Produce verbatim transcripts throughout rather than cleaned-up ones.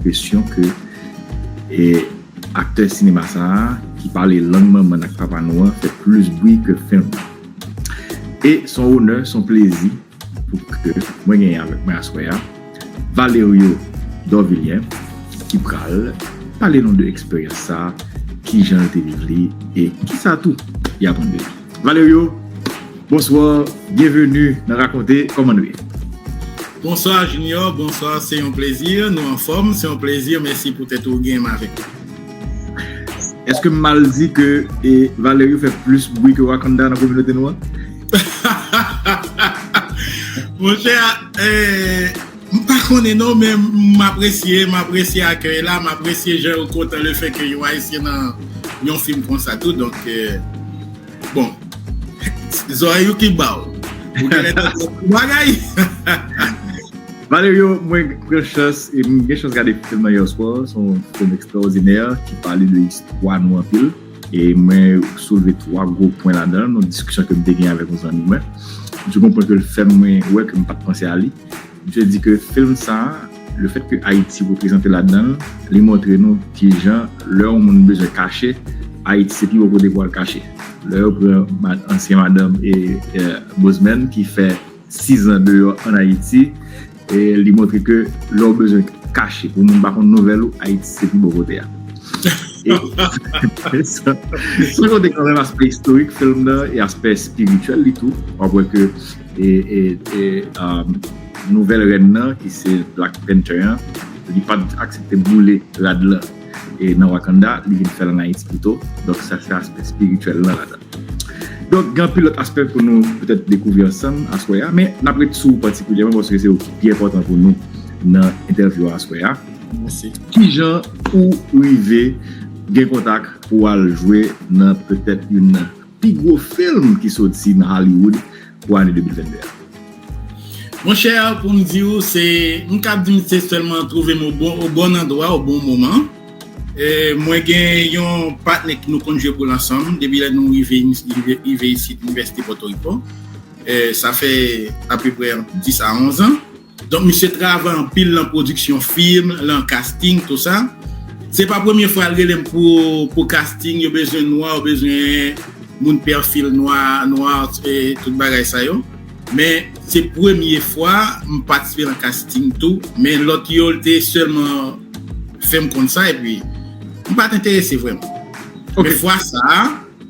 enpresyon ke e, aktè sinema sa a ki pale lang manman n ak papa nou an fè plis bri ke fim nan. E se yon onè, se yon plezi pou ke mwen genyen avèk mwen aswè a Valerio Dorvilien ki pral pale nou de eksperyans sa a, kijan l te viv li e kisa tou li aprann de li. Valerio, bonswa, byenveni nan Rakonte, kòman nou ye? Bonswa Junior, bonswa, se yon plezi, nou anfòm, se yon plezi, mèsi poutèt ou genyen m avèk ou. Èske m mal di ke e, Valerio fè plis bri ke Wakanda nan kominote nou an? Monchè, e, m pa konnen non, men m apresye, m apresye akèy la, m apresye jan yo kontan lefètke yon Ayisyen nan yon fim konsa tou, donk, e, bon, zòrèy ou ki ba w. Ou genlè tande yon bagay. Valerio, mwen pran chans, e m gen chans gade fim nan yèswa, se yon fim ekstraòdinè ki pale de istwa nou anpil. E mwen soulve twa gwo pwen ladan l, yon diskisyon ke m te gen avèk yon zanmi mwen. M te konprann ke l fè mwen wè ke m pa t panse a li. M te di ke fim sa a, lefètke Ayiti reprezante ladan l, li montre nou kijan lè yon moun bezwen kache, Ayiti se pi bon kote pou al kache. Lè yo pran ansyen madanm e Boseman ki fè sizan deyò ann Ayiti, e li montre ke lè w bezwen kache pou moun pa konn nouvèl ou, Ayiti se pi bon kote a. San konte kanmenm aspè istorik fim nan e aspè espirityèl li tou. W ap wè ke e, e, e, um, nouvèl rèn nan, ki se Black Panther an, li pa t aksepte boule rad lan e nan Wakanda, li vin fè l ann Ayiti pito. Donk sa se aspè espirityèl lan ladan. Donk gen anpil lòt aspè pou nou petèt dekouvri ansanm aswè a, men n ap ret sou ou patikilyèman paske se ou ki pi enpòtan pou nou nan entèvyou aswè a. Mèsi. Kijan ou rive gen kontak pou al jwe nan petèt youn nan pi gwo fim ki soti nan Hollywood pou ane de mil vennde a? Monchè, pou m di w, se, m kab di m se sèlman twouve m o bon, o bon andwa, o bon moman. E, mwen gen yon patnè ki nou konn jwe pou l ansanm depi lè nou rive, rive, rive isit, Inivèsite Pòtoriko. E, sa fè apeprè dis a onz an. Donk, misye travay anpil lan pwodiksyon fim, lan casting, tou sa. Se pa premye fwa l rele m pou, pou casting, yo bezwen nwa, yo bezwen moun pèfil nwa, nwa, e tout bagay sa yo. Men se premye fwa m patisipe nan casting tou, men lòt yo, l te sèlman fè m konn sa, epi m pa t enterese vrèman. Men fwa sa a,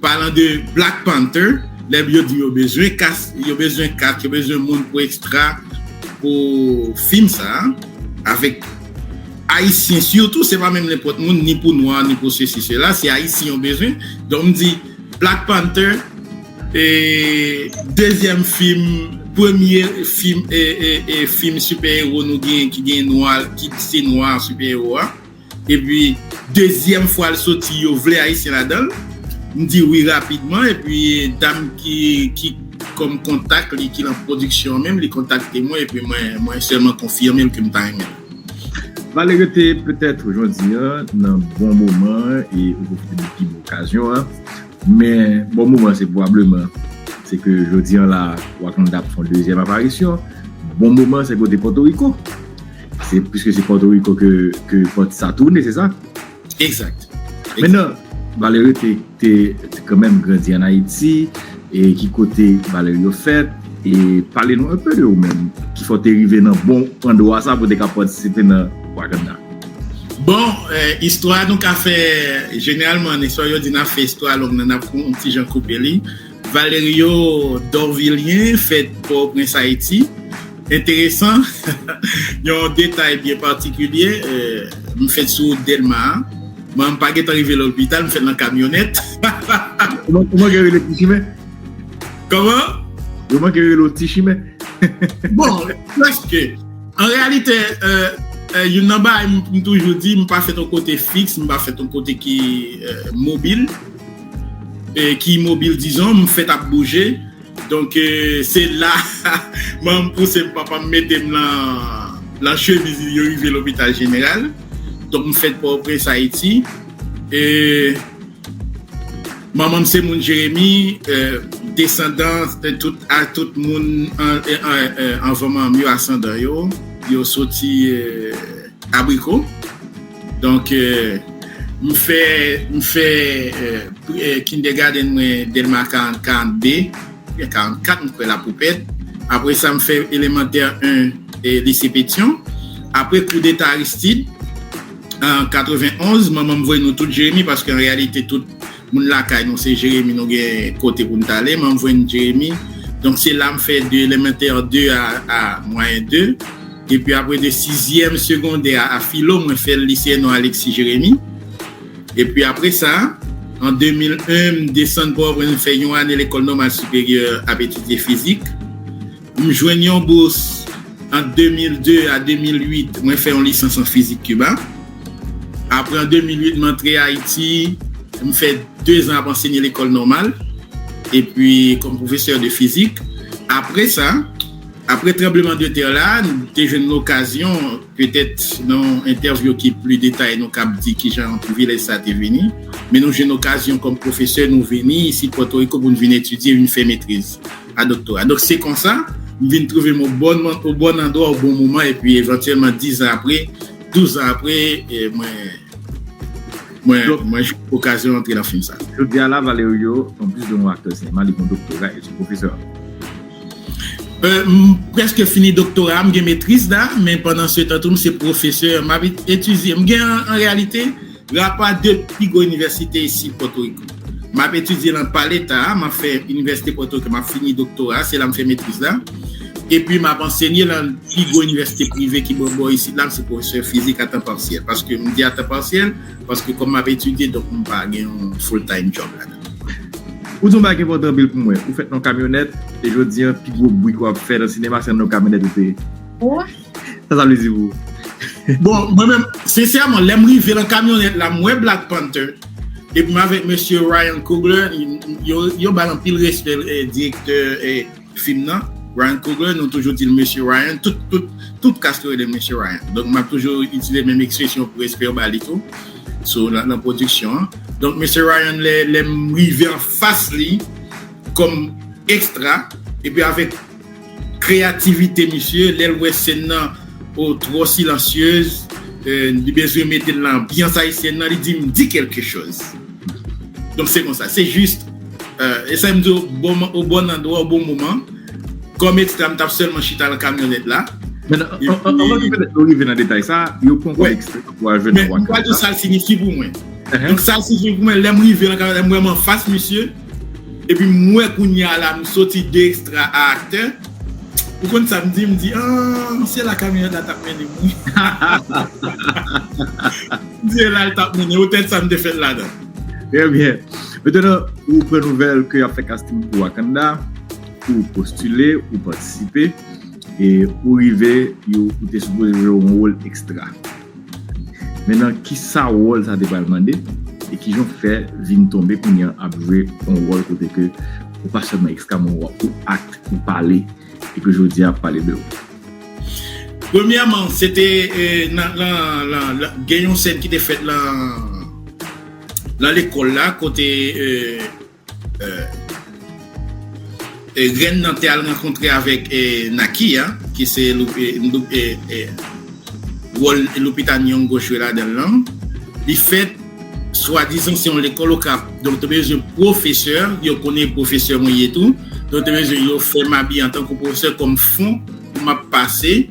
palan de Black Panther, lè yo di yo bezwen kas, yo bezwen kat, yo bezwen moun pou ekstra pou fim sa a, avèk Ayisyen sitou, se pa menm nenpòt moun, ni pou nwa, ni pou sesi, sela, se Ayisyen yo bezwen. Donk, m di, Black Panther, e, dezyèm fim, premye fim, e, e, e, fim sipè ewo nou gen, ki gen nwa, ki se nwa sipè ewo a. Epi, dezyèm fwa l soti, yo vle Ayisyen ladan l. M di wi rapidman, epi dam ki, ki kòm kontak li, ki lan pwodiksyon an menm, li kontakte mwen, epi mwen, mwen sèlman konfime l ke m ta renmen l. Valerio te petèt jodi a nan bon moman e ou pwofite de pi bon okazyon an. Men bon moman se pwobableman se ke jodi an la Wakanda ap fè yon dezyèm aparisyon. Bon moman se kote Pòtoriko. Se piske se Pòtoriko ke, ke pòt sa toune, se sa? Egzak. Mentnan, Valerio te, te, te kanmenm grandi ann Ayiti, e ki kote Valerio fèt, e pale nou enpe de ou menm, ki fè w te rive nan bon andwa sa pou te ka patisipe nan Wakanda. Bon, e, istwa nou ka fè, jeneralman, istwa yo di n ap fè istwa long nan, n ap yon ti jan koupe li. Valerio Dorvilien, fèt Pòtoprens, Ayiti. Enteresan. Yon detay byen patikilye, e, m fèt sou wout Dèlma a. Mwen, m pa gentan rive lopital, m fèt nan kamyonèt. Kòman, kòman gen rele ti chimen? Kòman? Kòman gen rele ti chimen? Bon, prèske. An reyalite, e, e, youn nan bagay m, m toujou di, m pa fèt yon kote fiks, m pa fèt yon kote ki, e, mobil, e, ki mobil, dizon, m fèt ap bouje. Donk, e, se la, manman m pouse m, papa m mete m lan, lan chemiz li, yo rive lopital jeneral. Donk, m fèt Pòtoprens, Ayiti. E, manman m se moun Jeremi, e, desandan, e, tout, a tout moun an, e, an, e, anvan manman m yo, asandan yo, yo soti, e, Abriko. Donk, euh, m fè, m fè euh, pri- euh, kindergarten mwen Dèlma karant, karant de, oubyen karant kat, m kwè, Lapoupèt. Apre sa, m fè elemantè en e lise Petyon. Apre koudeta Aristid, an katrevenn onz, manman m voye nou tout Jeremi, paske an reyalite, tout moun lakay nou, se Jeremi, nou gen kote pou n t ale. Manman m voye n Jeremi. Donk, se la m fè de elemantè de a, a mwayen de. Epi apre de sizyèm segondè a, a filo, mwen fè l lise Ernor Alexis Jeremi. Epi apre sa, an de mil en, m desann Pòtoprens, m fè yon ane lekòl nòmal siperyè ap etidye fizik. M jwenn yon bous an de mil de a de mil uit, mwen fè yon lisans an fizik kiba. Apre, an de mil uit, m antre Ayiti, m fè de zan ap ansenye lekòl nòmal, epi kòm pwofesè de fizik. Apre sa, apre tranbleman de tè la, nou te jwenn lokazyon, petèt nan yon entèvyou ki pli detaye, nou kab di kijan privilèj sa te vini. Men nou jwenn okazyon kòm pwofesè, nou vini isit Pòtoriko pou n vin etidye, vin fè metriz a doktora. Donk, se konsa, m vin twouve m o bon, o bon andwa, o bon moman, epi evantyèlman, diz an apre, douz an apre, e mwen, mwen, Donk, mwen jwenn okazyon antre nan fim sa. Jodi a la, Valerio, anplis de yon aktè sinema, li gen yon doktora, e se pwofesè. Euh, m prèske fini doktora, m gen metriz la, men pandan se tan tou, m se pwofesè, m ap etidye. M gen, an, an reyalite, rapò a de pi gwo inivèsite isit Pòtoriko. M ap etidye nan Paleta, m ap fè Inivèsite Pòtoriko, m ap fini doktora, se la m fè metriz la. Epi m ap ansenye nan pi gwo inivèsite prive ki bò bò isit la, m se pwofesè fizik a tan pasyèl. Paske m di a tan pasyèl, paske kòm m ap etidye, donk m pa gen yon full time job ladan. Ou di yon bagay ki enpòtan anpil pou mwen. Ou fèt nan yon kamyonèt, e jodi a, pi gwo bri ke w ap fè nan sinema, se nan yon kamyonèt ou te ye. Sa, sa vle di pou ou? Bon, mwen menm, sensèman, lè m rive nan kamyonèt la, m wè Black Panther, epi m avèk mesye Ryan Coogler, yo, yo ba l anpil respè, eh, direktè, eh, fim nan, Ryan Coogler, nou toujou di l mesye Ryan, tout, tout, tout kas yo rele l mesye Ryan. Donk, m ap toujou itilize menm ekspresyon pou respè yo ba li tou, sou, nan, nan pwodiksyon an. Donk, mesye Ryan, lè, lè m rive anfas li, kòm ekstra, epi avèk kreyativite misye, lè l wè sèn nan, o, twò silansyez, euh, li bezwen mete l nan anbyans ayisyèn nan, li di m, "Di quelque chose." Donk, se konsa, se jis, euh, e sa m di w, bon, o bon andwa, o bon moman. Kòm ekstra, m t ap sèlman chita nan kamyonèt la. Men, an, an, an, anvan ke petèt nou rive nan detay sa, yo pran kòm ekstra pou al jwenn nan Wakanda. Men, m pral di w sa l siyifi pou mwen. Donk, sa l siyifi pou mwen, lè m rive nan kamyonèt, m wè m anfas misye, epi m wè kounye a la, m soti de ekstra a aktè. Ou konn sa m di? M di, "Ah, se la kamyonèt la t ap mennen m, wi." M di, "E la l t ap mennen." Poutèt sa m te fèt ladan. Trè byen. Mentnan, ou pran nouvèl ke y ap fè casting pou Wakanda, ou postile, ou patisipe, e ou rive, yo, ou te sipoze jwe yon wòl ekstra. Men nan kisa wòl sa te pral mande, e kijan w fè vin tonbe kounye a ap jwe yon wòl kote ke ou pa sèlman ekstra, men ou, ou act, ou pale, e ke jodi a ap pale de ou? Premyèman, se te, eh, nan, nan, nan, nan, gen yon sèn ki te fèt nan, nan lekòl la, kote, eh, eh, eh, rèn nan te al rankontre avèk, eh, Nakia, ki se Lu-, eh, Lu-, eh, eh, wòl Lupita Nyong'o jwe ladan l lan. Li fèt, swadizan, se yon lekòl Okap. Donk, te bezwen pwofesè, yo konnen pwofesè mwen ye tou. Donk, te bezwen yo fè m abiye antanke pwofesè kòm fon pou m ap pase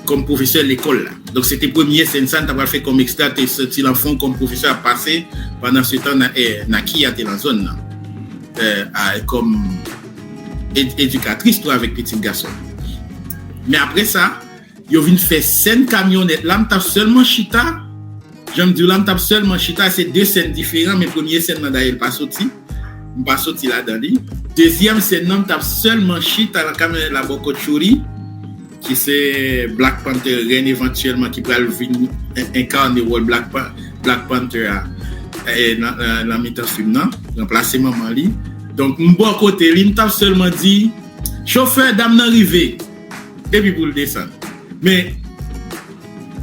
kòm pwofesè lekòl la. Donk, se te premye sèn sa n ta pral fè kòm ekstra, te soti lan fon kòm pwofesè ap pase, pandan se tan, na, eh, Nakia te lan zòn nan. Eh, a, kòm ed-, edikatris tou avèk pitit gason. Men apre sa, yo vin fè sèn kamyonèt la, m t ap sèlman chita. Jan m di w la, m t ap sèlman chita, se de sèn diferan, men premye sèn nan, dayè, l pa soti. M pa soti ladan li. Dezyèm sèn nan, m t ap sèlman chita nan kamyonèt la bò kot Shuri, ki se Black Panther, rèn evantyèlman ki pral vin en-, enkane wòl Black Pa-, Black Panther a, e, nan, nan, nan mitan fim nan, ranplase manman li. Donk, m bò kote li, m t ap sèlman di, "Chofè, dam nan rive!" Epi pou l desann. Men,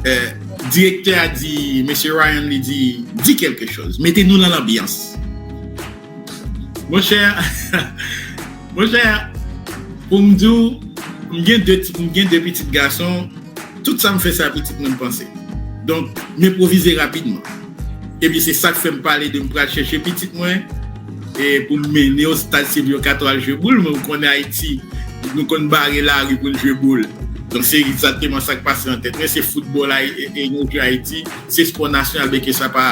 eh, direktè a di, mesye Ryan, li di, "Di quelque chose, mete nou nan lanbyans." Monchè, monchè, pou m di w, m gen de ti, m gen de pitit gason, tout sa m fè, se a pitit mwen m panse. Donk, m enpwovize rapidman. Epi se sa k fè m pale de m pral chèche pitit mwen e pou m mennen yo Stade Sylvio Cato al jwe boul, men ou konnen Ayiti, nou konn bare lari pou n jwe boul. Donk, se egzakteman sa k pase nan tèt mwen. Se foutbòl Ay- e, e nou jwe Ayiti, se spò nasyonal, byenke sa pa,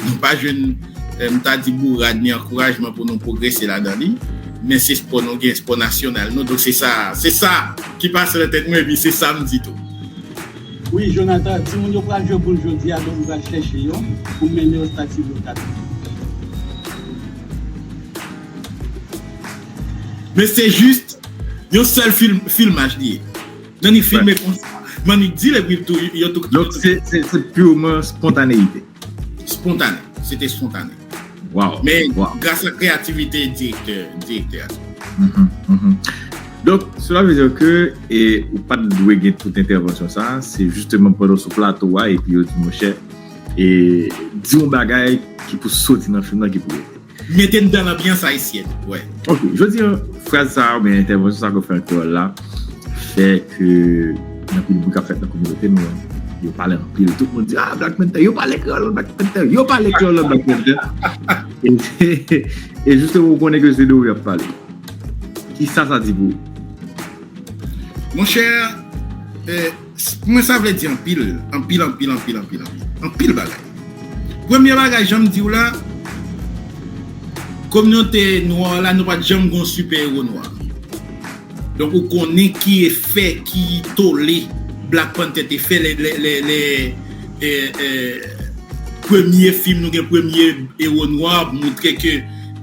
nou pa jwenn, eh, m ta di, bourad ni ankourajman pou nou pwogrese ladan li, men se spò nou gen, spò nasyonal nou. Donk, se sa, se sa ki pase nan tèt mwen, epi se sa m di tou. Wi, Jonathan, timoun yo pral jwe boul jodi a, donk m pral chèche yo pou m mennen yo Stade Sylvio Cato. Men se jis yon sèl film, filmaj li ye. Nan ni filme konsa, man ni di l epi tou, yo tou. Donk, se, se, se purman spontaneyite. Spontane. Se te spontane. Wow. Men, wow, gras a kreyativite direktè, direktè a. Mhm, mhm. Donk, cela veut dire que, e, ou pa t dwe gen tout entèvansyon sa, se jisteman pandan w sou plato a, epi yo di, monchè, e, di yon bagay ki pou soti nan film nan, ki pou rete. Mete n dan lanbyans ayisyèn, wè. Ok, jodi a, fraz sa a, oubyen entèvansyon sa a ke w fè an kreyòl la, fè ke gen anpil bri k ap fèt nan kominote nou an. Yo pale anpil. Tout moun di, ah, Black Panther, yo pale kreyòl nan Black Panther, yo pale kreyòl nan Black Panther. E, e jisteman, ou konnen ke se de ou y ap pale. Kisa sa di pou ou? Monchè, eh, s- pou mwen, sa vle di anpil, anpil, anpil, anpil, anpil, anpil, anpil bagay. Premye bagay, jan m di w la, kominote nwa la, nou pa t janm gen yon sipè ewo nwa. Donk, ou konnen ki efè, ki tole Black Panther te fè lè, lè, lè, lè, eh, eh, premye film, nou gen premye ewo nwa, moutre ke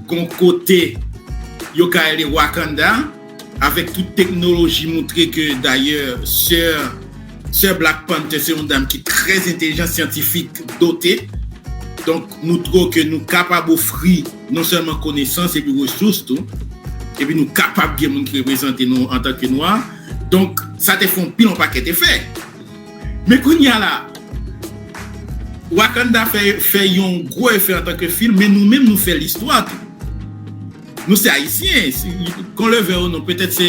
gon kote yo ka rele Wakanda, avèk tout teknoloji, moutre ke dayè sè, sè Black Panther se yon dam ki trè entèlijan, syantifik, dote. Donk, moutre w ke nou kapab ofri non sèlman konesans epi resous tou, epi nou kapab gen moun ki reprezante nou antanke nwa. Donk, sa te fè yon pil yon pakèt efè. Men kounye a la, Wakanda fè, fè yon gwo efè antanke film, men nou menm nou fè listwa tou. Nou se Ayisyen, si, qu'on le veuille ou non, petèt se,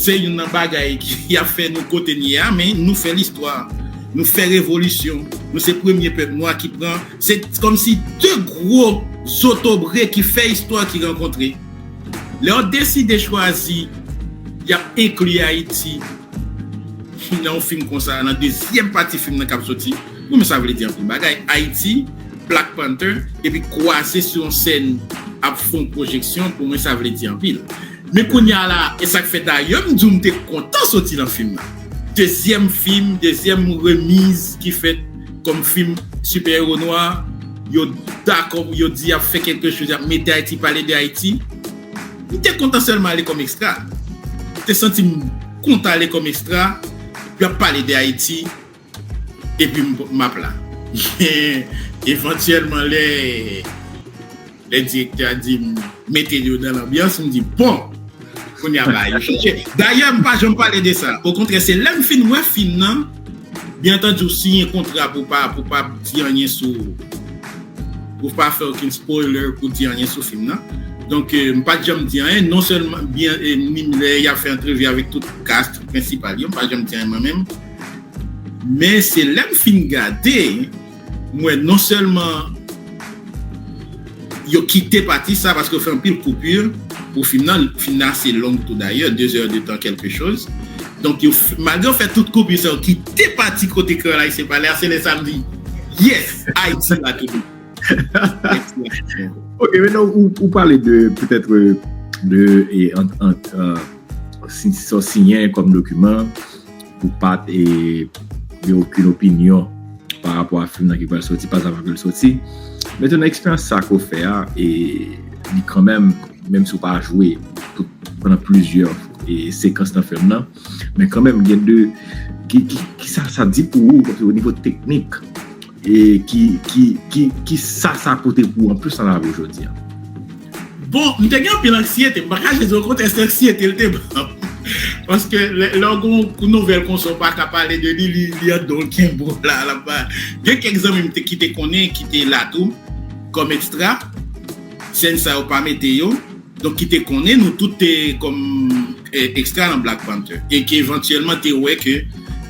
se youn nan bagay ki ap fè nou kote n ye a, men nou fè listwa, nou fè revolisyon, nou se premye pèp nwa ki pran, se kòmsi de gwo zotobre ki fè istwa ki rankontre. Lè yo deside chwazi, y ap enkli Ayiti nan yon film konsa, nan dezyèm pati film nan k ap soti, pou mwen sa vle di anpil bagay. Ayiti, Black Panther, epi kwaze sou yon sèn ap fè yon pwojeksyon, pou mwen sa vle di anpil. Men kounye a la, e sa k fè dayè m di w m te kontan soti nan film nan. Dezyèm film, dezyèm remiz ki fèt kòm film sipè ewo nwa, yo dakò, yo di y ap fè kèlke choz, y ap mete Ayiti, pale de Ayiti. M te kontan sèlman ale kòm ekstra. M te santi m kontan ale kòm ekstra, y ap pale de Ayiti, epi m, m ap la. Evantyèlman, lè, lè direktè a di m mete yo nan lanbyans, m di, bon, kounye a bagay yo chanje. Dayè, m pa janm pale de sa. Okontrè, se lè m fin wè film nan, byen antandi, ou siyen kontra pou pa, pou pa di anyen sou, pou pa fè okenn spoiler, pou di anyen sou film nan. Donk, eh, m pa t janm di anyen, non sèlman, byen, eh, ni lè y ap fè antrevi avèk tout cast prensipal yo, m pa t janm di anyen mwen menm. Men se lè m fin gade, m wè non sèlman yo kite pati sa, paske yo fè anpil koupi pou film nan. Film nan ase long tou dayè, de zè de tan kèlke choz. Donk, yo, malgre yo fè tout koupi sa, yo kite pati kote kreyòl ayisyen pale a, se lè sa m di, yes, Ayiti la toujou. Ok, men non, ou, ou pale de, petèt, de, e, ant, ant, si, sa w siyen kòm dokiman, ou pa t, e, gen okenn opinyon pa rapò a film nan ki pral soti, pa t sav ke l soti. Men tou nan eksperyans sa ke w fè a, e, li kanmenm, menm si w pa jwe tout, pandan plizyè, e, sekans nan film nan, men kanmenm gen de, ki, ki, ki sa, sa di pou ou, o nivo teknik, e ki, ki, ki, ki sa, sa pote pou ou anplis nan lavi w jodi a? Bon, m te gen anpil anksiyete, m pa ka jwe di w kontrè, se anksiyete l te ban m. Paske lè, lè w gen yon nouvèl konsa, w pa ka pale de li, li, li anndan w kenbe w la, l ap ba. Gen kèk zanmi m te, ki te konnen, ki te la tou, kòm ekstra. Sèn sa yo pa mete yo. Donk, ki te konnen, nou tout te kòm, eh, ekstra nan Black Panther. E ki evantyèlman te wè ke,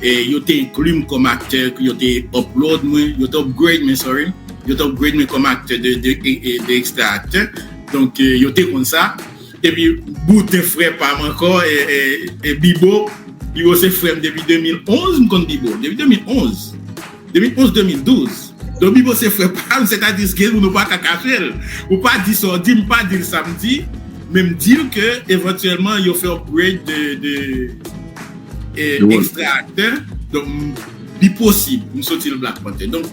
e yo te enkli m kòm aktè, yo te upload mwen, yo te upgrade mwen, sorry, yo te upgrade mwen kòm aktè de, de, e, e, de ekstra aktè. Donk, e, yo te konn sa. Epi, bouten frè pa m ankò, e, e, e Bibo, Bibo se frè m depi de mil onz, m konn Bibo, depi de mil onz. de mil onz, de mil douz. Donk, Bibo se frè pa m, sètadi gen moun ou pa ka kache l. Ou pa di sa w di, m pa di l sa m di, men m di l ke evantyèlman yo fè upgrade de, de, e, ekstra aktè. Donk, m, li posib pou m soti nan Black Panther. Donk,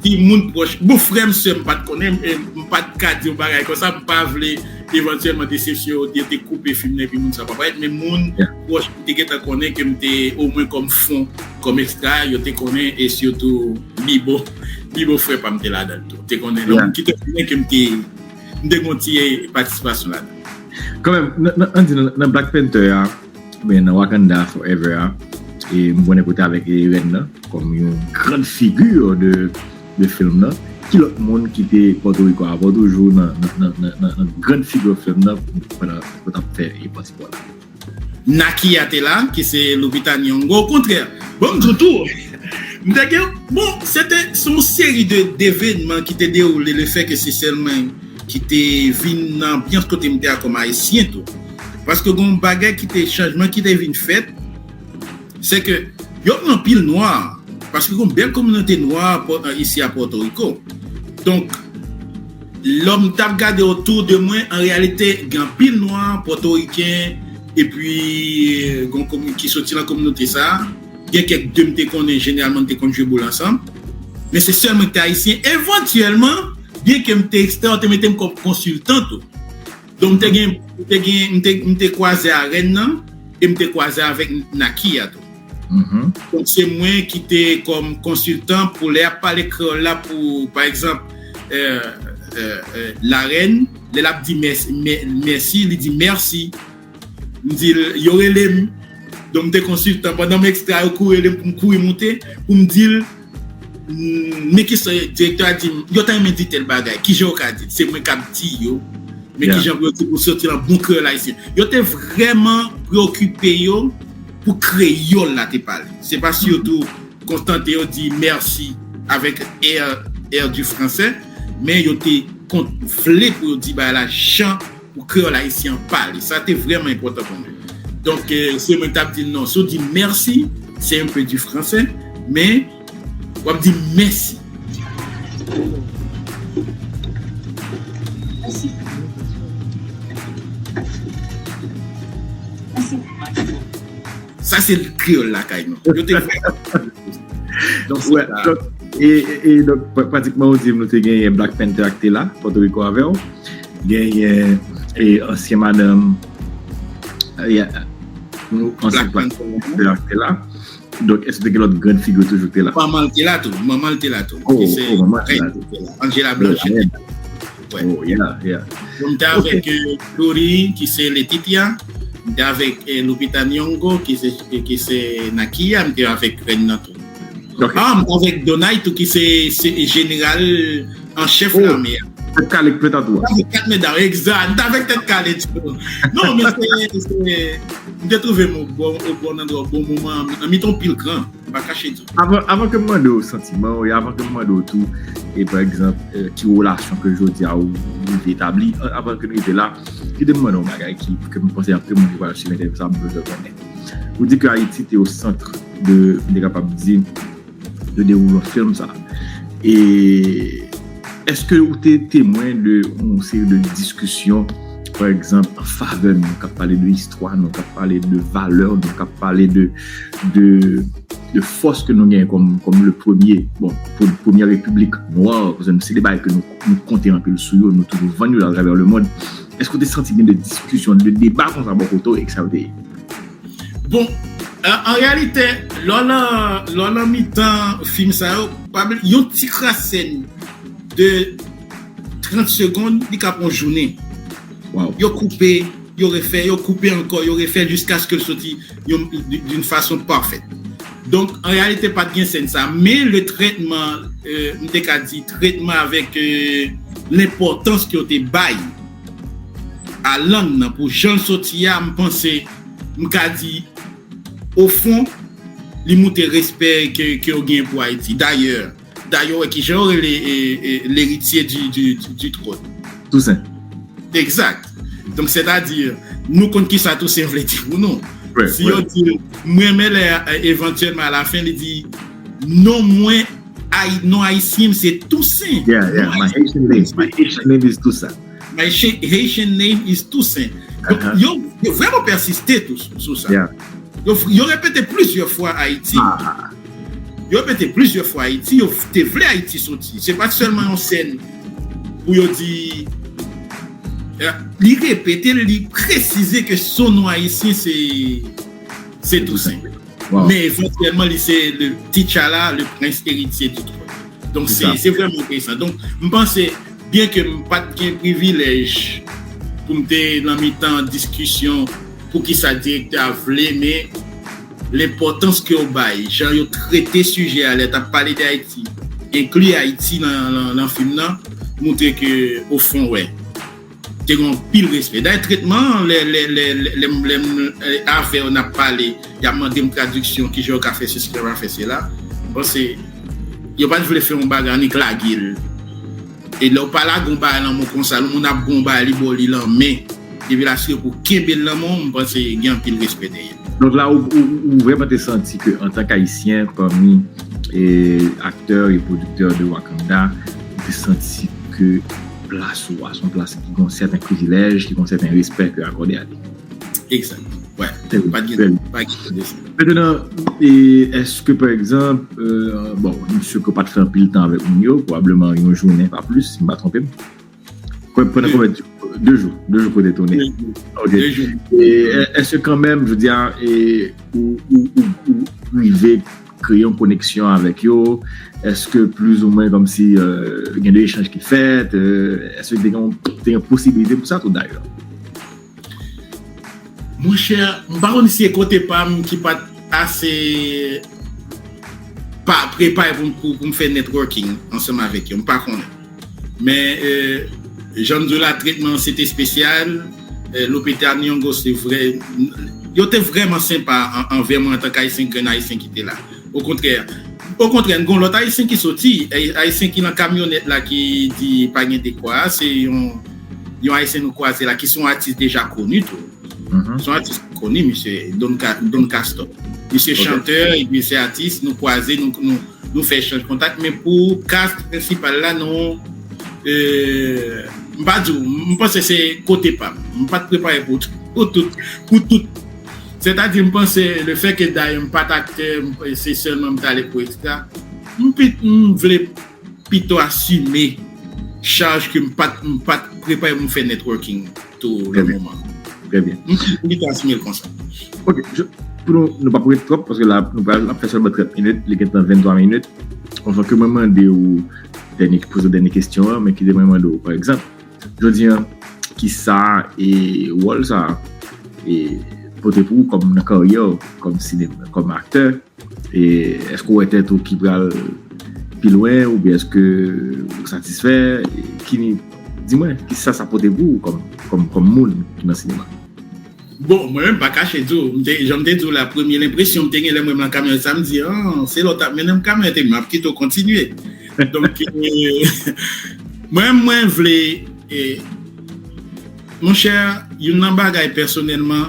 si moun pwòch, bon, frè m, sè m, m pa t konnen, e m pa t ka di yon bagay konsa, m pa vle evantyèlman desepsyon yo, yo te koupe fim nan epi moun sa pa parèt, men moun pwòch m te gentan konnen ke m te omwen kòm fon, kòm ekstra, yo te konnen, e sitou Bibo, Bibo frè pa m te ladan l tou. Te konnen, lè moun ki te konnen ke m te, m te gen yon ti patisipasyon ladan l. Kanmenm, nan, nan, ann di nan, nan Black Panther a, oubyen nan Wakanda Forever a, e m konnen ke w te avèk e, rèn nan, kòm yon gran figi de, de fim nan. Ki lòt moun ki te Pòtoriko avè w toujou nan, nan, nan, nan, nan, nan gran figi fim nan pandan w t ap fè e pati pa w la? Nakia te la, ki se Lupita Nyong'o. Okontrè, bon, m di w tou, m te gen, bon, se te, se yon seri de, devenman ki te dewoule, le fè ke se sèl mwen ki te vin nan anbyans kote m te a kòm Ayisyen tou. Paske gen yon bagay ki te, chanjman ki te vin fèt, se ke yo gen anpil nwa, paske gen yon bèl kominote nwa isi a Pòtoriko. Donk, lè m t ap gade otou de mwen, an reyalite, gen anpil nwa, pòtoriken, epi, e, gen komi-, ki soti nan kominote sa a. Gen kèk de m te konnen, jeneralman, n te konn jwe boul ansanm. Men se sèl mwen ki te ayisyen. Evantyèlman, byenke m te ekstra, yo te mete m kòm konsiltan tou. Donk, m te gen, m te gen, m te, m te kwaze a rèn nan, e m te kwaze avèk Nakia tou. Donk, se mwen ki te kòm konsiltan pou lè y ap pale kreyòl la pou, pa egzanp, e, e, e, larèn, lè l ap di mèsi, mè-, mèsi, li di mèsi. M di l, yo rele m. Donk, m te konsiltan. Pandan m ekstra, yo kouri rele m pou m kouri moute, pou m di l, mm, men kisa direktè a di m, yo ta renmen di tèl bagay. Kijan yo ka di l? Se mwen k ap di yo. Men kijan pou yo di pou soti nan bon kreyòl ayisyen. Yo te vrèman preokipe yo pou kreyòl la te pale. Se pa sitou kontante yo di mèsi avèk air, air du français, men yo te kont-, vle pou yo di bagay la jan pou kreyòl ayisyen an pale. Sa te vrèman enpòtan pou mwen. Donk, e, se mwen k t ap di l non. Si w di mèsi, se un peu du français, men w ap di mèsi. Sa se kreyòl lakay nou. Yo te vrèman. Donk, wè, donk, e, e, e, donk, pra-, pratikman, ou di m nou te genyen Black Panther ak te la, Pòtoriko avè w. Genyen, e, ansyen madanm, e, ansyen Black Panther ak te la. Donk, èske te gen lòt gran figi toujou ki te la? Manman l te la tou. Manman l te la tou. Oh, oh, manman l te la tou. Angela Blanchett. Oh, yeah, yeah. Donk, m te avèk, e, Flori, ki se Letitia. M te avèk, e, Lupita Nyong'o, ki se, ki se Nakia. M te avèk rèn nan tou. Ah, m t avèk Donay tou, ki se, se jeneral an chèf lame a. Tèt kale k plen tatouaj. Tèt kale, egzat. M t avèk tèt kale tou. Non, men se, se, m te twouve m o bon, o bon andwa, o bon moman, nan mitan yon pil gran. M pa kache di w. Avan, avan ke m mande w santiman w, e avan ke m mande w tou, e pa egzanp, e, ki relasyon ke jodi a ou rive etabli, a-, avan ke n rive la, kite m mande w yon bagay ki, ke m panse anpil moun ki pral swiv entèvyou sa a, m bezwen konnen. Ou di ke Ayiti te o sant de, m te kapab di, de dewoulman fim sa. E èske ou te temwen de yon seri de diskisyon, pa egzanp, an favè nou, k ap pale de istwa nou, k ap pale de valè nou, k ap pale de, de, de fòs ke nou genyen kòm, kòm le premye, bon, pre-, premyè repiblik nwa, paske se de bagay ke nou, nou konte anpil sou yo, nou toujou vann yo atravè le mond. Èske ou te santi gen de diskisyon, de deba konsa bò kote w, e ki sa yo te ye? Bon, an, an reyalite, lè w nan, lè w nan mitan fim sa yo, pa bliye, yon ti kras sèn de trant segonn, li ka pran yon jounen. Yo koupe, yo refè, yo koupe ankò, yo refè jiskaske l soti yon, d'une façon parfaite. Donk, an reyalite, pa t gen sèn sa. Men le trètman, e, m te ka di, trètman avèk, e, lenpòtans ke yo te bay a lang nan pou jan l soti a, m panse, m ka di, ofon, li moutre respè ke, ke yo gen pou Ayiti. Dayè, dayè, wè ki jan yo rele e, e, l'héritier du, du, du, du trône. Tousen. Exact. Donk, sètadi, nou konn ki sa Tousen vle di pou nou. Si yo di, mwen renmen lè, evantyèlman, alafen, li di, non mwen, non ayisyen m se Tousen. Yeah, yeah. My Haitian name, my Haitian name is Tousen. My Haitian name is Tousen. Donk, yo, yo vrèman pèsiste tou sou sa. Yo, yo repete plizyè fwa Ayiti. Yo repete plizyè fwa Ayiti, yo te vle Ayiti soti. Se pa sèlman yon sèn pou yo di. Li repete l, li presize ke son non ayisyen se, se Tousen. Men evantyèlman, li se le T'Challa, le prince héritier du trône. Donk, se, se vrèman enteresan. Donk, m panse, byen ke m pa t gen privilèj pou m te nan mitan diskisyon poukisa direktè a vle, men lenpòtans ke yo bay, jan yo trete sijè a lè t ap pale de Ayiti, enkli Ayiti nan, nan, nan fim nan, moutre ke, ofon, wè, te gen anpil respè. Dayè, tretman an, lè, lè, lè, lè, lè, lè m avè yo n ap pale, y ap mande m tradiksyon, kijan yo ka fè sesi, kijan yo ka fè sela. M panse, yo pa t vle fè yon bagay annik lage l. E lè w pa lage yon bagay nan men w konsa, lè yon moun ap ba w yon bagay, li ba w li nan men, epi l asire pou w kenbe l nan men w, m panse gen anpil respè dèyè l. Donk la, ou, ou, ou vrèman te santi ke antank Ayisyen, pami e, aktè e pwodiktè de Wakanda, ou te santi ke plas ou a, se yon plas ki gen yon sèten privilèj, ki gen yon sèten respè ke akòde a li. Egzak. Wè. Pa t gen, pa t gen de sa. Mentnan, e, èske, pa egzanp, e, bon, m si ke w pa t fè anpil tan avèk moun yo, pwobableman yon jounen, pa plis, si m pa twonpe m. Pandan konbyen de jou? De jou, de jou kote tounen. Ok. E èske kanmenm, jodi a, e, ou, ou, ou, ou rive kreye yon koneksyon avèk yo? Èske plizoumwen kòmsi e, gen de echanj ki fèt? E, èske te gen, te gen posibilite pou sa tou dayè? Monchè, m pa konn si e kote pa m ki pa t ase pa prepare pou, pou, pou m fè networking ansanm avèk yo. M pa konnen. Men, e, jan m di w la, tretman an se te espesyal. E, Lupita Nyong'o se vrè, yo te vrèman senpa an, anvè mwen antank Ayisyen, grenn Ayisyen ki te la. Okontrè, okontrè, n gon lòt Ayisyen ki soti, Ayisyen ki nan kamyonèt la ki di pa gen dekwa, se yon, yon Ayisyen nou kwaze la ki se yon atis deja koni tou. Se yon atis koni, misye Don, Don Castor. Misye chantè, epi se atis, nou kwaze, nou, nou, nou fè echanj kontak, men pou cast prensipal la, nou, e, m pa di w, m panse se kote pa m. M pa t prepare pou, pou tout, pou tout. Sètadi, m panse, le fè ke dayè m pa t aktè, se sèlman m t ale pou ekstra, m, m vle pito asime chaj ke m pa t, m pa t prepare pou m fè networking tou nan moman. Trè byen. M pito asime l konsa. Ok, pou nou, nou p ap ret twòp, paske la, nou pral ap fè sèlman trant minit, li gentan venntwa minit. Anvan ke mwen mande w dènye, poze dènye kesyon an, men kite mwen mande w, pa egzanp, jodi a, kisa e wòl sa e pote pou ou kòm nan karyè w, kòm sinema, kòm aktè? E èske w wè tèt ou ki pral pi lwen, oubyen èske ou satisfè? Ki, di mwen, kisa sa pote pou ou kòm, kòm, kòm moun ki nan sinema? Bon, mwen menm, pa kache di w, m te, jan m te di w la, premye lenpresyon m te gen lè m wè m nan kamyonèt sa, m di, ah, se lè w t ap mennen m kamyonèt epi m ap kite w kontinye. Donk, mwen, mwen vle, e, monchè, youn nan bagay pèsonèlman,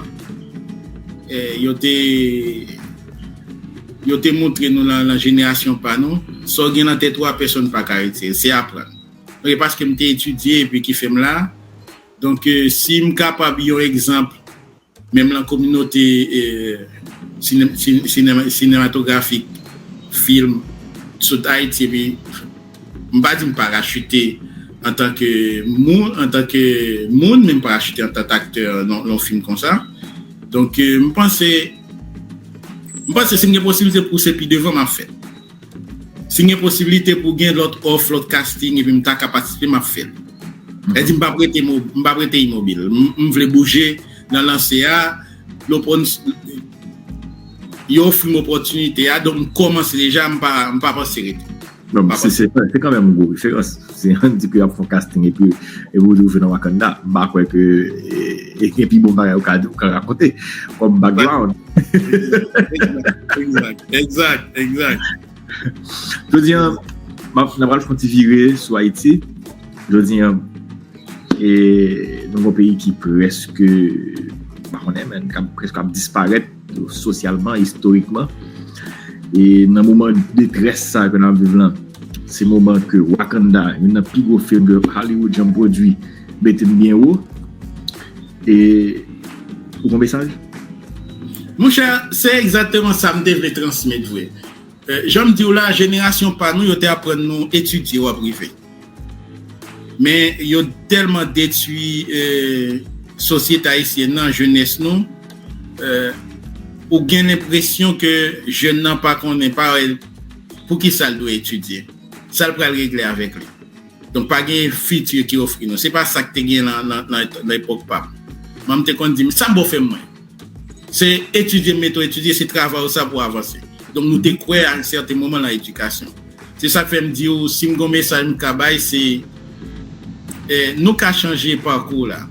e, yo te, yo te montre nou nan, nan jenerasyon pa nou, sa w gen nan tèt ou a, pèsonn pa ka retire l, se aprann. Ok, paske m te etidye epi ki fè m la. Donk, e, si m kapab yon egzanp, menm nan kominote, e, sine-, sine-, sinematografik, fim, sot Ayiti, epi m pa di m parachite antanke moun, antanke moun, men m parachite antanke aktè nan, nan yon fim konsa. Donk, e, m panse, m panse si m gen posiblite pouse pi devan, m ap fè l. Si m gen posibilite pou gen lòt òf, lòt casting, epi m ta ka patisipe, m ap fè l. Sa di m p ap rete, m p ap rete imobil. M, m vle bouje nan lanse a. Yo ofri m opòtinite a, donk m kòmanse deja, m pa, m pa panse rete. Se kanmenm yon gwo referans. Si ann di ke y ap fè yon casting epi, epi ou di ou jwe nan Wakanda, m pa kwè ke, e, e gen pi bon bagay ou ka, ou ka rakonte kòm background. Egzak, egzak, egzak. Jodi a, m ap, n ap pral fè yon ti vire sou Ayiti. Jodi a, e, nou gen yon peyi ki prèske, m pa konnen, men k ap, prèske ap disparèt sosyalman, istorikman. E nan moman detrès sa ke n ap viv lan, se moman ke Wakanda, youn nan pi gwo fim ke Hollywood janm pwodui, mete n byen wo. E ou gen mesaj? Monchè, se egzakteman sa m te vle transmet vre. Jan m di w la, jenerasyon pa nou, yo te aprann nou etidye w ap rive. Men yo tèlman detwi sosyete ayisyèn nan, jenès nou, ou gen lenpresyon ke jèn nan pa konnen, pa wè poukisa l dwe etidye, sa l pral regle avèk li. Donk, pa gen fiti ki ofri nou. Se pa sa k te gen nan, nan, nan, nan epòk pa m. Manman m te konn di m, sa m ba w fè mwen? Se etidye m mete w etidye, se travay w sa pou w avanse. Donk, nou te kwè a yon sèten moman nan edikasyon. Se sa k fè m di w, si m gen yon mesaj m ka bay, se, eh, nou ka chanje pakou la.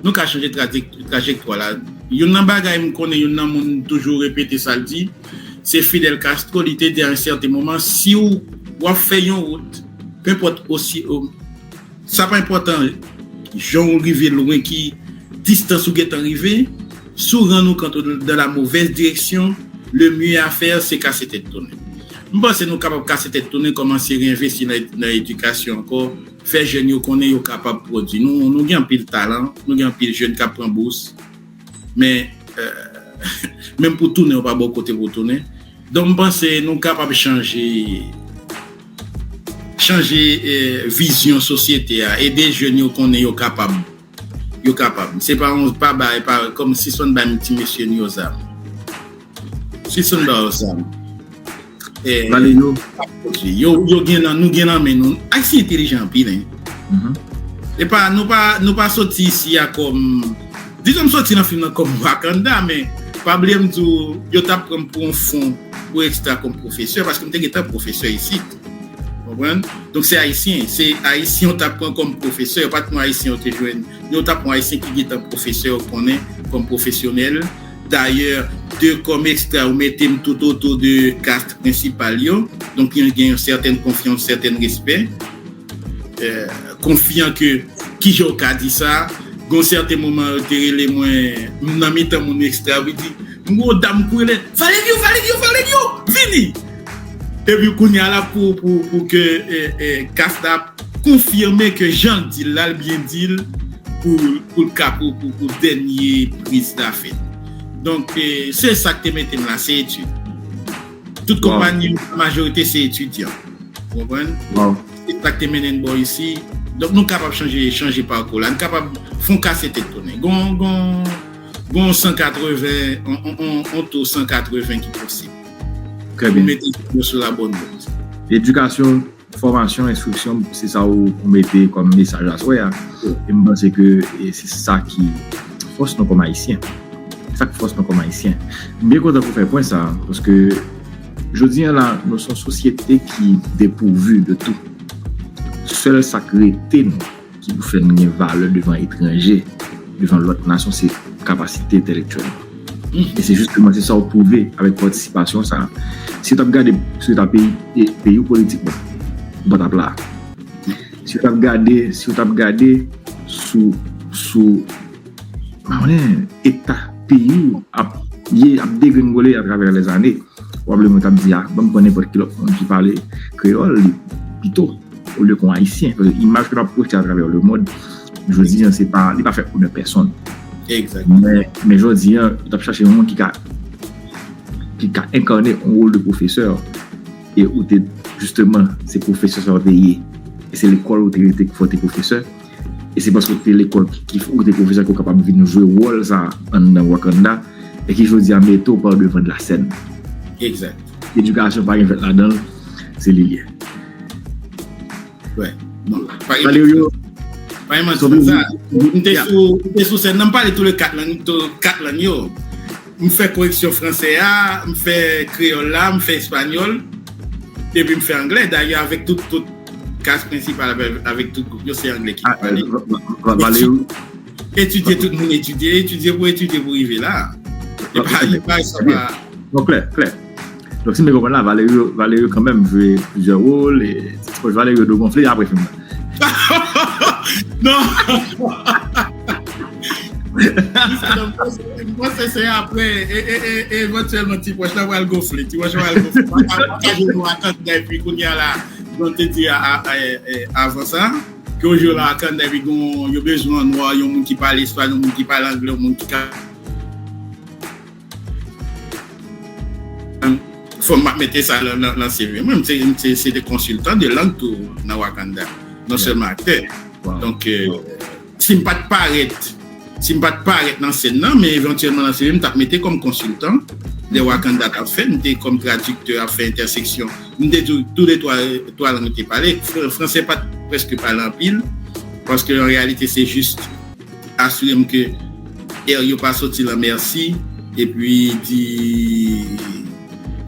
Nou ka chanje trajek-, trajektwa la. Youn nan bagay m konnen, youn nan moun toujou repete sa l di, se Fidel Castro, li te di a yon sèten moman, si w, w ap fè yon wout, penpòt osi, sa pa enpòtan jan w rive lwen, ki distans ou gentan rive, si w rann ou kont ou dans la mauvaise direction, le mieux à faire, se kase tèt tounen. M panse nou kapab kase tèt tounen, kòmanse reenvesti nan, nan edikasyon ankò, fè jèn yo konnen yo kapab pwodui. Nou, nou gen anpil talan, nou gen anpil jèn k ap pran bous, men, eh, menm pou tounen, yo pa ba w kote pou w tounen. Donk, m panse nou kapab chanje, chanje, eh, vizyon sosyete a, ede jèn yo konnen yo kapab. Yo kapab. Se pa yon, pa bay, pa, kòm sispann bay ti mesye nou yo zam. Sispann ba yo zam. Eh, Valerio. Yo, yo gen nan, nou gen nan men nou. Ayisyen entelijan anpil, hein. E pa, nou pa, nou pa soti isi a kòm, dizon m soti nan fim nan kòm Wakanda, men pa bliye m di w, yo t ap pran m pou yon fon pou ekstra kòm pwofesè, paske m te gentan pwofesè isit. Konprann? Donk, se Ayisyen, se Ayisyen yo t ap pran kòm pwofesè, yo pa t pran Ayisyen yo te jwenn, yo t ap pran Ayisyen ki gentan pwofesè, yo konnen kòm pwofesyonèl. Dayè, de kòm ekstra, ou mete m tout otou de kast prensipal yo. Donk, gen yon sètèn konfyans, sètèn respè. Eh, konfyan ke, kijan w ka di sa? Gon sèten moman, yo te rele mwen, m nan mitan moun ekstra, yo di, m gwo dam kouri lè, Valerio, Valerio, Valerio, vini! Epi kounye a la, pou, pou, pou ke, eh, eh, kast la konfime ke jan l di l la, l byen di l pou, pou l ka, pou, pou, pou dènye priz la fèt. Donk, eh, se sa k te mete m la, se etid. Tout konpayi, majorite se etidyan. Ou konprann? Se sa k te mennen n bò isi. Donk, nou kapab chanje, chanje pakou la. Nou kapab fè yon kase tèt tounen. Gon, gon, gon san katreven, on, on, on, on tou san katreven ki posib. Trè byen. Pou mete yo sou la bòn wout. Edikasyon, fòmasyon, enstriksyon, se sa ou, ou mete kòm mesaj aswè a. E m panse ke, e se sa ki fòs nou kòm Ayisyen. Sa k fòs nou kòm Ayisyen. M byen kontan pou fè pwen sa, paske jodi a la, nou se yon sosyete ki depouvi de tout. Sèl sa k rete nou, ki pou fè n gen valè devan etranje, devan lòt nasyon, se kapasite entèlektyèl nou. E se jisteman, se sa w pwouve avèk patisipasyon sa a. Si w t ap gade, si w t ap peyi, e, peyi w politikman, ou pa t ap la. Si w t ap gade, si w t ap gade sou, sou, pa konnen, eta peyi w ap ye, ap degrenngole atravè lèzane, pwoblèm yo t ap di a, ban m pran nenpòt ki lòt moun ki pale kreyòl, li pito, olye ke yon Ayisyen. Paske imaj ke n ap pwojte atravè lemonn, jodi a, se pa, li pa fè onè pèsonn. Men, men jodi a, yo t ap chache yon moun ki ka, ki ka enkane yon wòl de pwofesè. E ou te, jisteman, se pwofesè sa w te ye. E se lekòl ou te rete pou fè w te pwofesè. E se paske w te lekòl ki, ki ou te pwofesè ke w kapab vin jwe wòl sa anndan Wakanda e ki jodi a mete w pa devan de la sèn. Edikasyon pa gen fèt ladan l, se li l ye. Valerio, pa gen menm sa. M te sou, m te sou sèn nan, m pale tou le kat lang, tou kat lang yo. M fè koreksyon fransè a, m fè kreyòl la, m fè espanyòl, epi m fè anglè. Dayè, avèk tout, tout kas prensipal, avèk, avèk tout gwoup yo, se anglè ki pale. Valerio, Etidye, tout moun etidye, etidye pou etidye pou rive la. E pa, e pa, sa pa. Bon, klè, klè. Donk, si m byen konprann la, Valerio, Valerio kanmenm jwe plizyè wòl, e Ti Pòch Valerio do gonfle apre fim nan. Non! M panse se apre, e, e, e, evantyèlman Ti Pòch la pral gonfle, Ti Pòch la pral gonfle. Pa, pa, pa jwe Wakanda, epi kounye a la, jan te di a, a, a, e, e, avan sa, ke yo jwe Wakanda, epi gon, yo bezwen anwa, yon moun ki pale espanyòl, yon moun ki pale angle, yon moun ki ka Fò m ap mete sa nan, nan, nan C V. Mwen, m se, m se, se de konsiltan de lang tou nan Wakanda. Non sèlman aktè. Donk, euh, si m pa t parèt, si m pa t parèt nan sèn nan, men evantyèlman nan C V, m t ap mete kòm konsiltan de Wakanda t ap fè, m te kòm tradiktè ap fè entèseksyon. M te tou, tou de twa, twa lang te pale. Fran-, fransè pa t prèske pale anpil, paske an reyalite se jis asire m ke air yo pa soti lan mèsi, epi di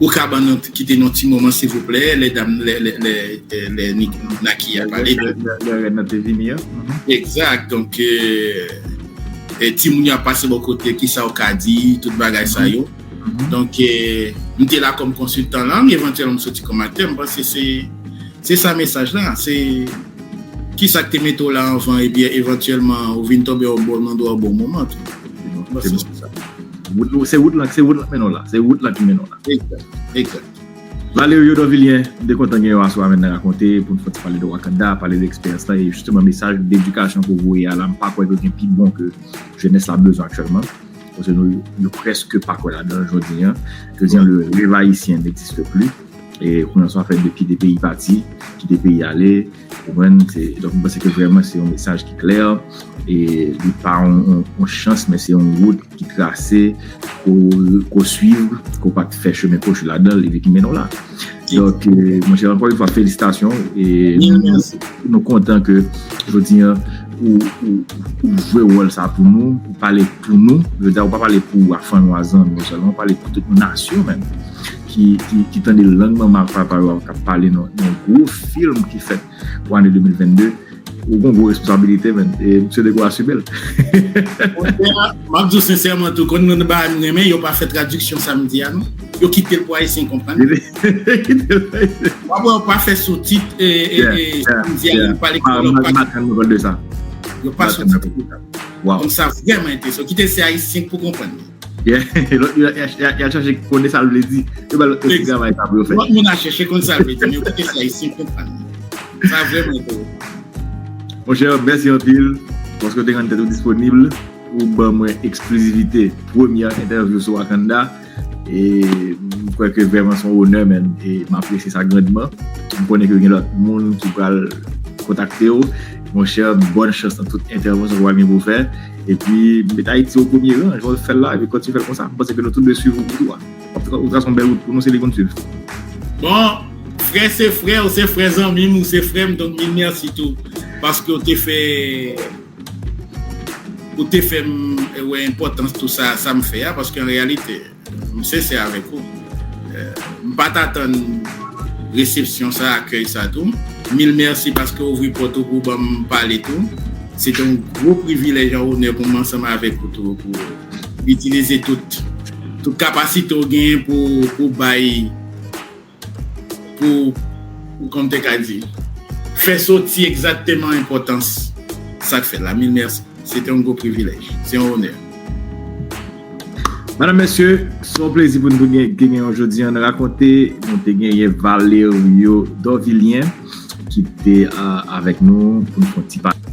ou ka ban nou kite nou ti moman silvouplè, lè dam, lè, lè, lè, lè, lè Ni-, Naki a pale. Lè, lè, lè rèn nan te vini an. Egzak, donk, euh, e timoun yo ap pase bò kote, kisa w ka di, tout bagay sa yo. Donk, euh, m te la kòm konsiltan lang, evantyèlman m soti kòm aktè, m panse se Se sa mesaj la, se kisa k te mete w la anvan, ebyen, evantyèlman, ou vin tonbe o bon, nan dwa o bon moman tou. Se bon. Se sa. Wout, se wout lan, se wout lan k mennen w la. Se wout lan ki mennen w la. Egzak, egzak. Valerio Dorvilien, m te kontan gen w aswè a menm nan rakonte, pou n fè ti pale de Wakanda, pale de eksperyans lan, e jisteman mesaj de edikasyon ke w voye a la, m pa kwè ke gen pi bon ke jenès la bezwen aktyèlman. Paske nou, nou prèske pa kwè ladan l jodi a. Jodi a, le rêve haïtien n'existe plus. E kounye a, sa fè depi de peyi pati, kite peyi ale, ou konprann, se, donk, mwen panse ke vrèman se yon mesaj ki klè, e li pa yon, yon, yon chans, men se yon wout ki trase, ko, ko swiv, ko pa t fè chemen kwochi ladan l, epi ki mennen w la. Donk, euh, monchè, ankò yon fwa, felisitasyon, e nou, nou kontan ke jodi a, ou, ou, ou jwe wòl sa pou nou, ou pale pou nou, je veux dire, ou pa pale pou fanmi w, zanmi w sèlman, ou pale pou tout nasyon menm. ki, ki, ki tande lang manman ak papa yo k ap pale nan, nan yon gwo fim ki fèt pou ane de mil vennde, ou gen yon gwo responsabilite, menn. E misye te gwo asime l. Monchè, m ap di w sensèman tou, konn nan bagay m renmen, yo pa fè tradiksyon sa m di a, non. Yo kite l pou Ayisyen konprann. W ap wè yo pa fè soutit, e, e, e, sa m di a, yo pale kreyòl, yo pa soutit. Yo pa soutit. Konn sa vrèman enteresan. Kite l se Ayisyen k pou konprann. Yeah. Y a, y a, y a, y a chache konnen sa l vle di. Yo ba l lòt travay sa pou yo fè. Lòt moun a chèche konn sa l vle di, men yo kite sa isit konprann. Sa vrèman enteresan. Monchè, mèsi anpil paske w te rann tèt ou disponib. Ou ban mwen eksklizivite premyè entèvyou sou Wakanda. E m kwè ke vrèman se yon onè, menn. E m apresye sa grandman. M konnen ke gen lòt moun ki pral kontakte w. Monchè, bòn chans nan tout entèvansyon ke w pral gen pou w fè. Epi, met Ayiti o premye ran, jan w fè l la, epi kontinye fè l konsa. M panse ke nou tout dwe swiv ou tou a. W ap tra-, w trase yon bèl wout pou nou, se li pou n swiv. Bon, frè se frè, ou se frè zanmi m, ou se frè m, donk mil mèsi tou. Paske w te fè, ou te fè m wè enpòtans tou sa, sa m fè a, paske an reyalite, M sensè avèk ou. Euh, m pa t atann resepsyon sa, akèy sa tou. Mil mèsi paske w ouvri pòt ou pou ban m pale tou. Se te yon gwo privilèj, yon onè pou m ansanm avèk ou tou, pou itilize tout, tout kapasite w genyen pou, pou bay, pou, pou, kòman m te ka di, fè soti egzakteman enpòtans sa k fèt la. Mil mèsi. Se te yon gwo privilèj. Se yon onè. Medam, mesye, se yon plezi pou nou te gen, genyen w jodi a nan Rakonte. Nou te genyen Valerio Dorvilien, ki te, a, avèk nou pou n fè yon ti pale.